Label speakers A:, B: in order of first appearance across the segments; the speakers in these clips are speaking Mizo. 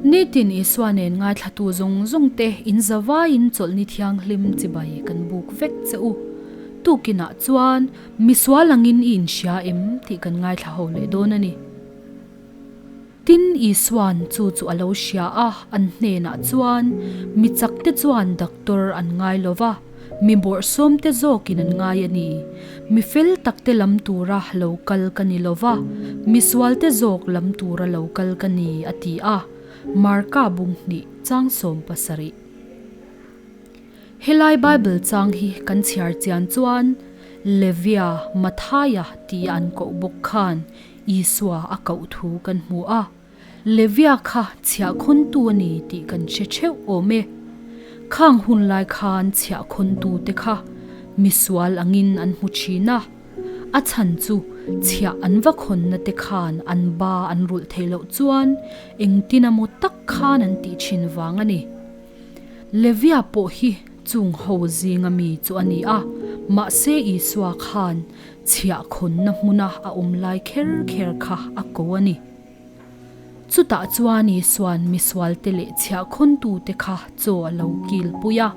A: Nitin Isua nen ngaithlatu zawng zawng te in zavaiin chawlhni thianghlim chibai kan buk vek che u. Tukinah chuan misual angin i inhria em tih kan ngaithla ho leh dawn a ni. Tin, Isua'n chu chu a lo hria a, an hnenah chuan, Mi chakte chuan doctor an ngai lo va, mi bawrhsawmte zawkin an ngai a ni. Mi fel takte lam tura lo kal ka ni lo va, mi sualte zawk lam tura lo kal ka ni, a ti a. Marka bunghnih chang 70. Helai Bible chang hi kan chhiar chian chuan Levia, Mathaia tia an koh bawk khan Isua a koh thu kan hmu a, Levia kha chhiahkhawntu a ni tih kan hre theuh awm e. Khang hun lai khan chhiahkhawntute kha misual angin an hmu thin a, a chhan chu chhiah an va khawnna te khan an ba an rulh theih loh chuan engtin emaw tak khan an tih thin vang a ni. Levia pawh hi chung ho zinga mi chu a ni a, mahse Isua khan Chhiahkhawnna hmuna a awm lai kher kher kha a ko a ni. Chutah chuan Isua'n misualte leh chhiahkhawntute kha chaw a lo kilpui a.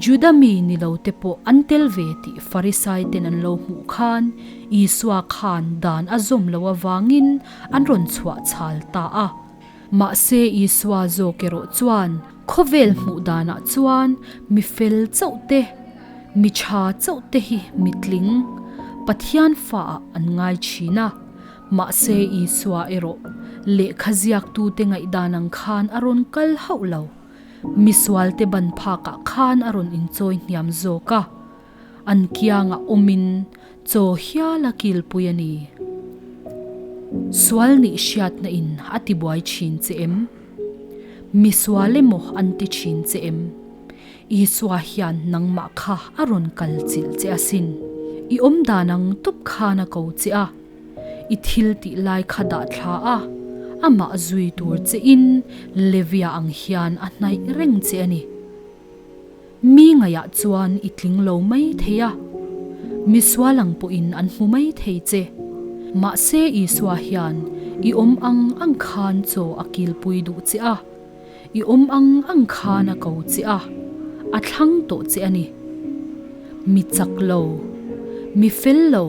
A: Juda mi ni lote pawh an tel ve tih Farisaiten an lo hmuh khan Isua khan dan a zawm loh avangin an rawn chhuah chhal ta a. Mahse Isua zawk erawh chuan khawvel hmuh danah chuan mi fel chauh te, mi tha chauh te hi mitling, Pathian faah an ngai thin a. Mahse Isua erawh lehkha ziaktute ngaihdan ang khan a rawn kal hauh lo. Misualte ban phakah khan a rawn inchawi hniam zawk a. An kiangah awmin chaw hial a kilpui a ni. Sual nih hriatna in a tibuai thin che em? Mi sual emaw an ti thin che em? Isua hian nangmah kha a rawn kal chilh che asin. I awm dan ang tawp khan a ko che a, i thil tih lai kha dah thla a, amah zui tur che in Levia ang hian a hnaih reng che a ni. Mi ngaihah chuan i tling lo mai thei a, mi sual ang pawhin an hmu mai thei che. Mahse Isua hian i awm ang ang khan chaw a kilpui duh che a, i awm ang ang khan a ko che a, a thlang tawh che a ni. Mi chak lo, mi fel lo,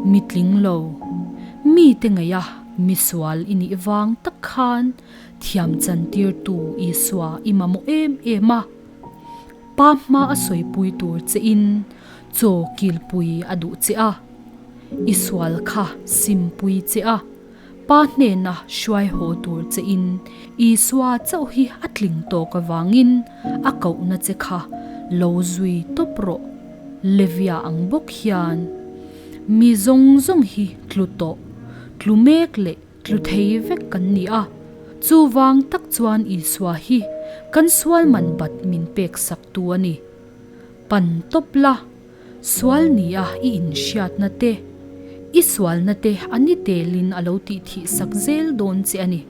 A: mi tling lo, mite ngaiha mi sual i nih vang tak khan Thiam chantirtu Isua i mamawh em em a, Pa hma a sawipui tur che in chaw kilpui a duh che a, i sual kha simpui che a, Pa hnena hruai haw tur che in Isua chauh hi a tling tawk avangin a kohna che kha lo zui tawp rawh. Levia ang bawk hian mi zawng zawng hi tlu tawh, tlu mek leh Tlu thei vek kan ni a, chuvang tak chuan Isua hi kan sual man bat min pek sak tu a ni. Pan tawp la, sual nia i inhriatna te, i sualna te a ni telin a lo tih thih sak zel dawn che a ni.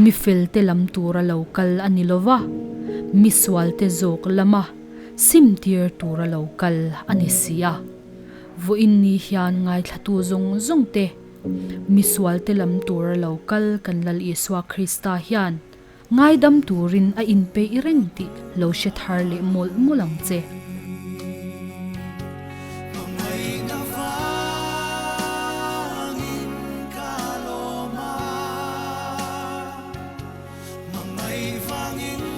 A: Mi felte lam tura lo kal a ni lova, mi sualte zawk lama simtir tura lo kal a ni si a. Vawiin ni hian ngaithlatu zawng zawng te, Misualte lam tura lo kal kan Lal Isua Krista hian ngaidam turin a inpeih reng tih lo hre thar leh mawlh mawlh ang che.
B: Hmangaih vangin.